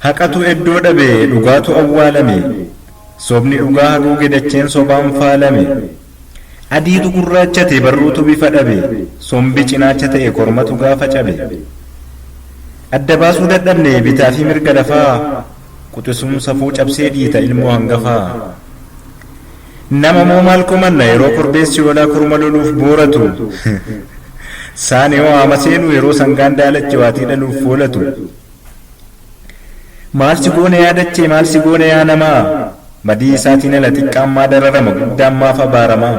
Haqatu iddoo dhabe, dhugaatu awwaalame. Sobni dhugaa haguuge, dacheen sobaan faalame. Adiitu gurraachate, barruutu bifa dhabe. Sombi cinaacha ta'e, kormatu gaafa cabe. Adda baasuu dadhabne bitaa fi mirga lafaa. Quxisuun safuu cabsee dhiita ilmoo hangafaa. Nama moo maal komanna yeroo korbeessi hoolaa korma loluuf booratu. Saani hoo haama seenu yeroo sangaan daalachi waatii dhaluuf foolatu. Maal si goone yaa dachee, maal si goone yaa namaa? Badii isaatiin ala xiqqaan maa dararama, guddaan maaf abaaramaa?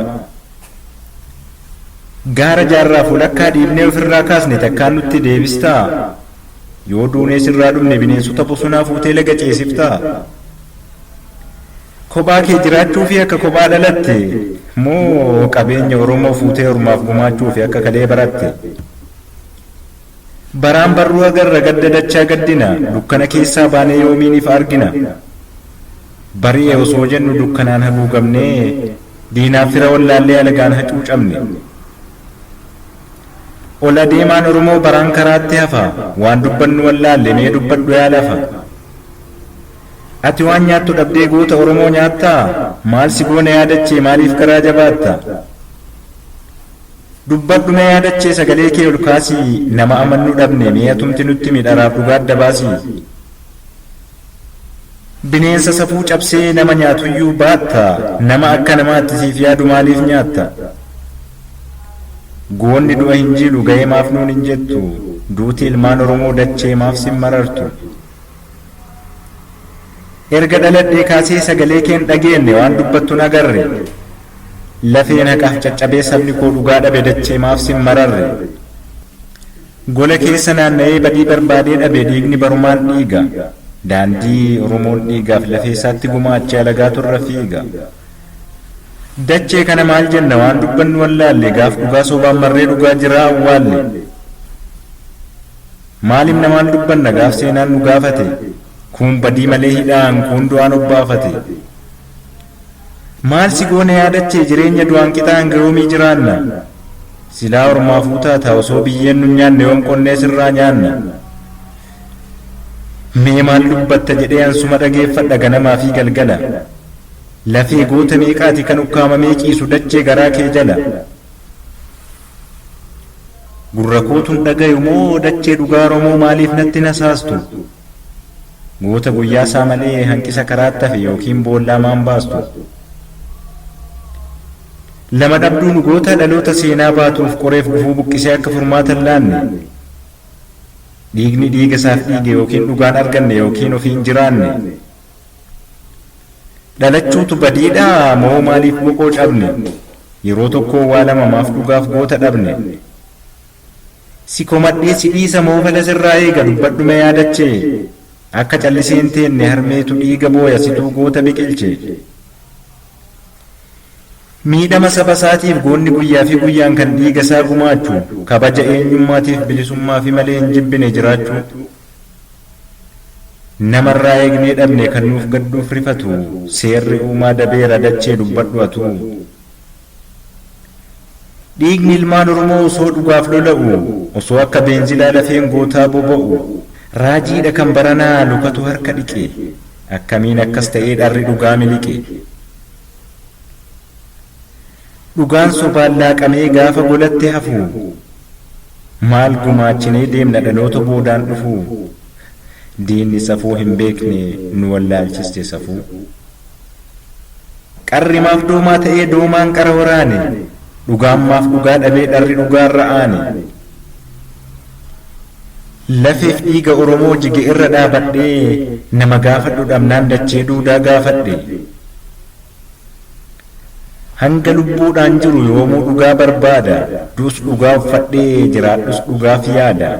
Gaara jaarraaf walakkaa dhiibnee ofirraa kaasne takkaan nutti deebistaa? Yoo duunee sirraa dhumne bineensota bosonaa fuutee laga ceesiftaa? Kophaa kee jiraachuu fi akka kophaa dhalatte moo qabeenya Oromoo fuutee ormaaf gumaachuu fi akka kalee baratte? Baraan barruu agarra gadda dachaa gaddina, dukkana keessaa baanee yoomiin ifa argina? Bari'e osoo jennu dukkanaan haguugamnee, diinaaf fira wallaallee alagaan hacuucamne. Ol adeemaan Oromoo baraan karaatti hafa, waan dubbannu wallaalle, mee dubbadhu yaa lafa. Ati waan nyaattu dhabdee goota Oromoo nyaattaa? Maal si goone yaa dachee, maaliif garaa jabaatta? Dubbadhu mee yaa dachee, sagalee kee ol kaasii, nama amannu dhabne, mee atumti nutti himi, dharaaf dhugaa adda baasii. Bineensa safuu cabsee nama nyaatuyyuu baatta, nama akka namaatti siif yaadu maaliif nyaatta? Goonni du'a hin jiilu ga'ee maaf nuun hin jettu? Duuti ilmaan Oromoo dachee maaf sin marartu? Erga dhaladhee kaasee sagalee keen dhageenne, waan dubbattu hin agarre. Lafeen haqaaf caccabee sabni koo dhugaa dhabe, dachee maaf sin mararre? Gola keessa naanna'ee badii barbaadee dhabe, dhiigni barumaan dhiiga. Daandii Oromoon dhiigaaf lafee isaatti gumaachee alagaatu irra fiiga. Dachee kana maal jenna, waan dubbannu wallaalle, gaaf dhugaa sobaan marree dhugaa jiraa awwaalle. Maal himna, maal dubbanna gaaf seenaan nu gaafate? Kuun badii malee hidhaan, kuun du'aan obbaafate. Maal si goone yaa dachee, jireenya du'aan qixaa hanga yoomii jiraanna? Silaa ormaafuu taata osoo biyyeen nu nyaanne, yoom qonnee sirraa nyaanna? Mee maal dubbatta jedhee ansuma dhageeffadha ganamaa fi galgala. Lafee goota meeqaati kan ukkaamamee ciisu dachee garaa kee jala? Gurra kootun dhagayu moo dachee dhugaa Oromoo maaliif natti nasaastu? Goota guyyaa isaa malee hanqisa karaatti hafe yookiin boollaa maan baastu? Lama dhabduun goota dhaloota seenaa baatuuf qoreef gufuu buqqisee akka furmaata hin laanne. Dhiigni dhiiga isaaf dhiige yookiin dhugaan arganne yookiin ofiin jiraanne. Dhalachuutu badiidhaa moo maaliif boqoo cabne? Yeroo tokkoo waa lama maaf dhugaaf goota dhabne? Si komadhee si dhiisa moo fala sirraa eega, dubbadhu mee yaa dachee? Akka callisee hin teenne harmeetu dhiiga booya, situu goota biqilche. Miidhama saba isaatiif goonni guyyaa fi guyyaan kan dhiiga isaa gumaachu, kabaja eenyummaatiif bilisummaa fi malee hin jibbine jiraachuu. Namarraa eegnee dhabne kan nuuf gadduuf rifatu, seerri uumaa dabeera, dachee dubbadhu atuu. Dhiigni ilmaan Oromoo osoo dhugaaf lola'u, osoo akka beenzilaa lafeen gootaa boba'u, raajiidha kan baranaa lukatu harka dhiqe, akkamiin akkas ta'ee dharri dhugaa miliqe? Dhugaan sobaan laaqamee gaafa golatti hafu, maal gumaachinee deemna dhaloota boodaan dhufu? Diinni safuu hin beekne nu wallaalchiste safuu. Qarri maaf doomaa ta'ee doomaan qara waraane? Dhugaan maaf dhugaa dhabee dharri dhugaarra aane? Lafeef dhiiga Oromoo jige irra dhaabadhee nama gaafadhu dhabnaan dachee duudaa gaafadhe. Hanga lubbuudhaan jiru yoomuu dhugaa barbaada, du'us dhugaa uffadhee, jiraadhus dhugaaf yaada.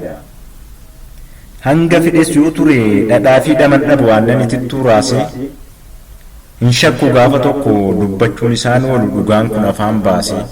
Hanga fedhes yoo ture dhadhaa fi dhaman dhabu aannan itittuu raasee, hin shakku gaafa tokko dubbachuun isaan oolu dhugaan kun afaan baasee.